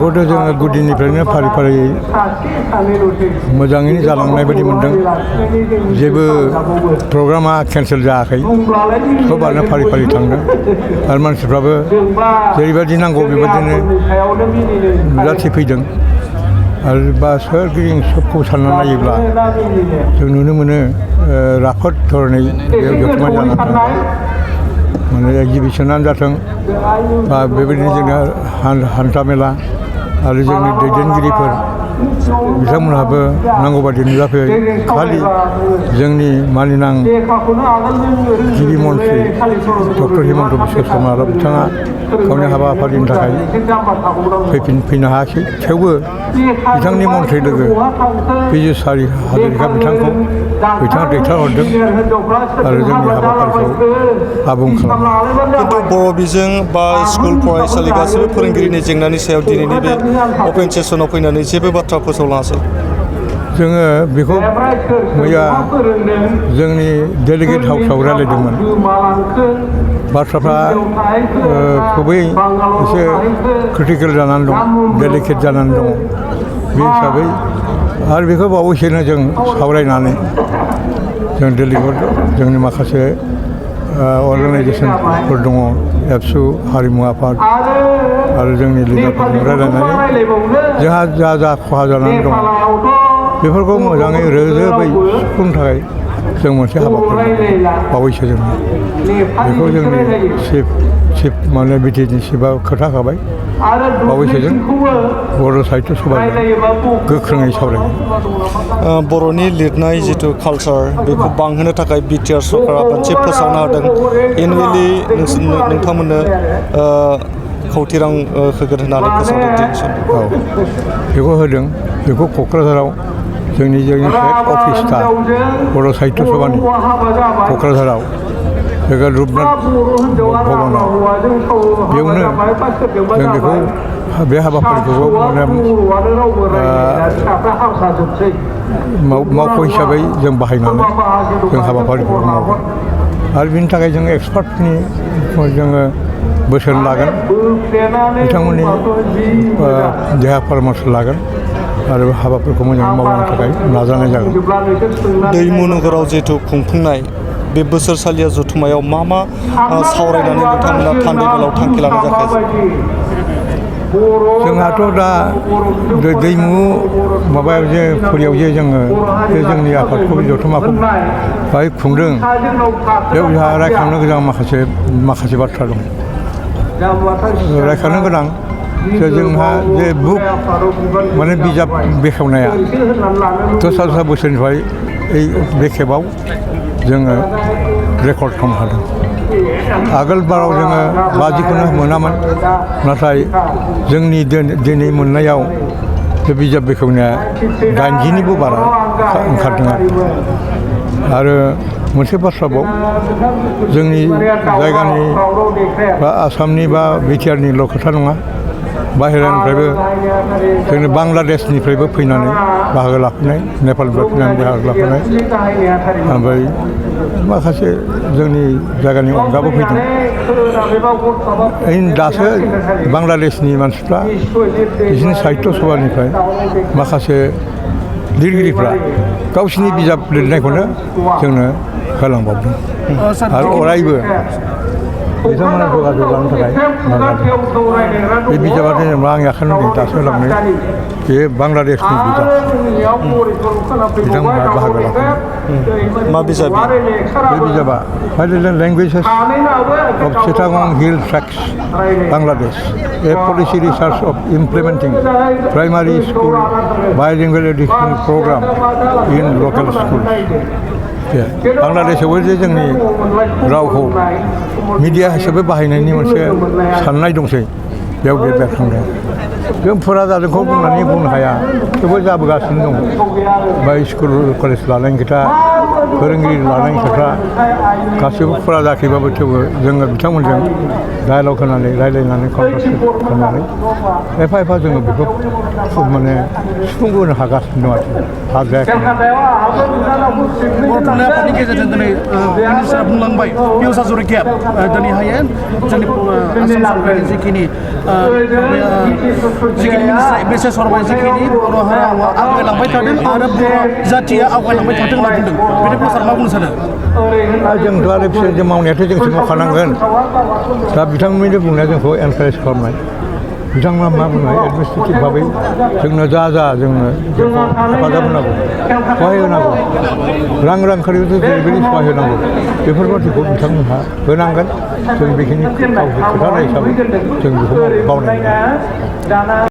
गथ' जोङो गुदिनिफ्रायनो फारि फारि मोजाङैनो जालांनाय बायदि मोनदों जेबो प्रग्रामा केन्सेल जायाखै सबानो फारि फारि थांदों आरो मानसिफ्राबो जेरैबायदि नांगौ बेबायदिनो नुजाथिफैदों आरो बा सोरगिदिं सबखौ सानना नायोब्ला जों नुनो मोनो राफोद धरनै बेयाव जथुम्मा जाना थांबाय माने एक्जिबिसनानो जाथों बा बेबायदिनो जोंना हान्था मेला आरो जोंनि दैदेनगिरिफोर बिथांमोनहाबो नांगौ बादि नुजाफैयो खालि जोंनि मानिनां गिबि मन्थ्रि डक्टर हिमन्त बिश्व शर्मा बिथाङा गावनि हाबाफारिनि थाखाय फैनो हायाखै थेवबो बिथांनि मन्थ्रि लोगो बिजुसारि हाजरिका बिथाङा दैथायहरदों आरो जोंनि हाबाफारिखौ आबुं खालामदों। खिन्थु बर' बिजों बा स्कुल फरायसालि गासैबो फोरोंगिरिनि जेंनानि सायाव दिनैनि बे अपेन सेसनाव फैनानै जेबो बाथ्रा फोसावलाङासै। जोङो बेखौ मैया जोंनि डेलिगेट हाउसआव रायज्लायदोंमोन बाथ्राफ्रा गुबै एसे क्रिटिकेल जानानै दं डेलिकेट जानानै दङ बे हिसाबै आरो बेखौ बावैसोनो जों सावरायनानै जों डेलिगेट जोंनि माखासे अर्गानाइजेसनफोर दङ एबसु हारिमु आफाद आरो जोंनि लिडारफोरजों रायज्लायनानै जोंहा जा खहा जानानै दं बेफोरखौ मोजाङै रोजोबै सुफुंनो थाखाय जों मोनसे हाबाफारि बावैसो जों बेखौ जोंनि चिफ माने बिटिएडनि चिफआ खोन्थाखाबाय बावैसो जों बर' साहित्य सभाजों गोख्रोङै सावरायगोन। बर'नि लिरनाय जिथु कालचार बेखौ बांहोनो थाखाय बिटिआर सरकारा मोनसे फोसावना होदों एनुवेलि नोंथांमोननो खौथि रां होगोन होननानै फोसावदों दिनैसिम। औ बेखौ होदों बेखौ क'क्राझाराव जोंनि हेड अफिसथा बर' साहित्य सभानि क'क्राझाराव रुपनाथ भबनाव बेयावनो जों बेखौ बे हाबाफारिखौ मावख' हिसाबै जों बाहायनानै जों हाबाफारिखौ मावगोन आरो बिनि थाखाय जों एक्सपार्टनि जोङो बोसोन लागोन बिथांमोननि देहा परामर्श लागोन आरो हाबाफोरखौ मोजाङै मावनो थाखाय नाजानाय जागोन। दैमु नोगोराव जिहेतु खुंफुंनाय बे बोसोरसालिया जथुम्मायाव मा सावरायनानै नोंथांमोना थान्दै मेलाव थांखि लानाय जाखो? जोंहाथ' दा दैमु माबायाव जे फुरियाव जे जोङो बे जोंनि आफादखौ जथुम्माखौ बाहाय खुंदों बेयाव जोंहा रायखांनो गोनां माखासे बाथ्रा दं रायखांनो गोनां जे जोंहा जे बुक माने बिजाब बेखेवनाया दस्रा बोसोरनिफ्राय बे खेबाव जोङो रेकर्ड खालामनो हादों। आगोल बाराव जोङो बाजिखौनो मोनामोन नाथाय जोंनि दिनै मोननायाव बे बिजाब बेखेवनाया 80निबो बारा ओंखारदों आरो मोनसे बाथ्राबाव जोंनि जायगानि बा आसामनि बा बिटिआरनिल' खोथा नङा बाहेरानिफ्रायबो जोंनि बांलादेशनिफ्रायबो फैनानै बाहागो लाफैनाय नेपालनिफ्राय फैनानै बाहागो लाफैनाय ओमफ्राय माखासे जोंनि जायगानि अनगाबो फैदों दासो बांलादेशनि मानसिफ्रा बिसोरनि साहित्य सभानिफ्राय माखासे लिरगिरिफ्रा गावसिनि बिजाब लिरनायखौनो जोंनो होलांबावदों आरो अरायबो बिथांमोना जगाजग लानो थाखाय नाजादों। बे बिजाबानो जेनेबा आंनि आखायाव दं दासो होलांनाय बे बांलादेशनि बिजाब बिथांमोनहा बाहागो लाफैदों। मा बिजाब? बे बिजाबा languages of Chittagong hill tracts Bangladesh a policy research of implementing primary school bilingual education programme in local school. बांलादेशआवबो जे जोंनि रावखौ मिडिया हिसाबै बाहायनायनि मोनसे साननाय दंसै बेयाव बे बेरखांदों। जों फुरा जादोंखौ बुंनो हाया थेवबो जाबोगासिनो दं बा स्कुल कलेज लानायनि खोथा फोरोंगिरि लानाय खोथा गासैबो फुरा जायाखैबाबो थेवबो जोङो बिथांमोनजों डायलग होनानै रायज्लायनानै कनभारसेसन खालामनानै एफा एफा जोङो बेखौ माने सुफुंबोनो हागासिनो दं आरोखि हाजायाखै बर' थुनलाइ आफादनि गेजेरजों दिनै मिनिस्टारा बुंलांबाय पियुष हाजरिकाया दिनैहाय जोंनि आसाम सरकारनि जिखिनि मेसेज हरबाय जिखिनि बर' हारिया आवगायलांबाय थादों आरो बर' जाथिया आवगायलांबाय थादों होनना बुंदों बेनिफ्राय सार मा बुंनो सानो जोंथ' आरो बिसोर मावनायाथ' जोंसो मावखानांगोन दा बिथांमोननि बुंनाया जोंखौ एनकारेज खालामनाय बिथांमोना मा बुंनाय एडमिनिस्ट्रेटिभ भाबै जोंनो जोंनो हेफाजाब होनांगौ सहाय होनांगौ रांखान्थियाव जेरैबायदि सहाय होनांगौ बेफोरबादिखौ बिथांमोनहा होनांगोन जों बेखिनि खोथानाय हिसाबै जों बेखौ बावनाय नङा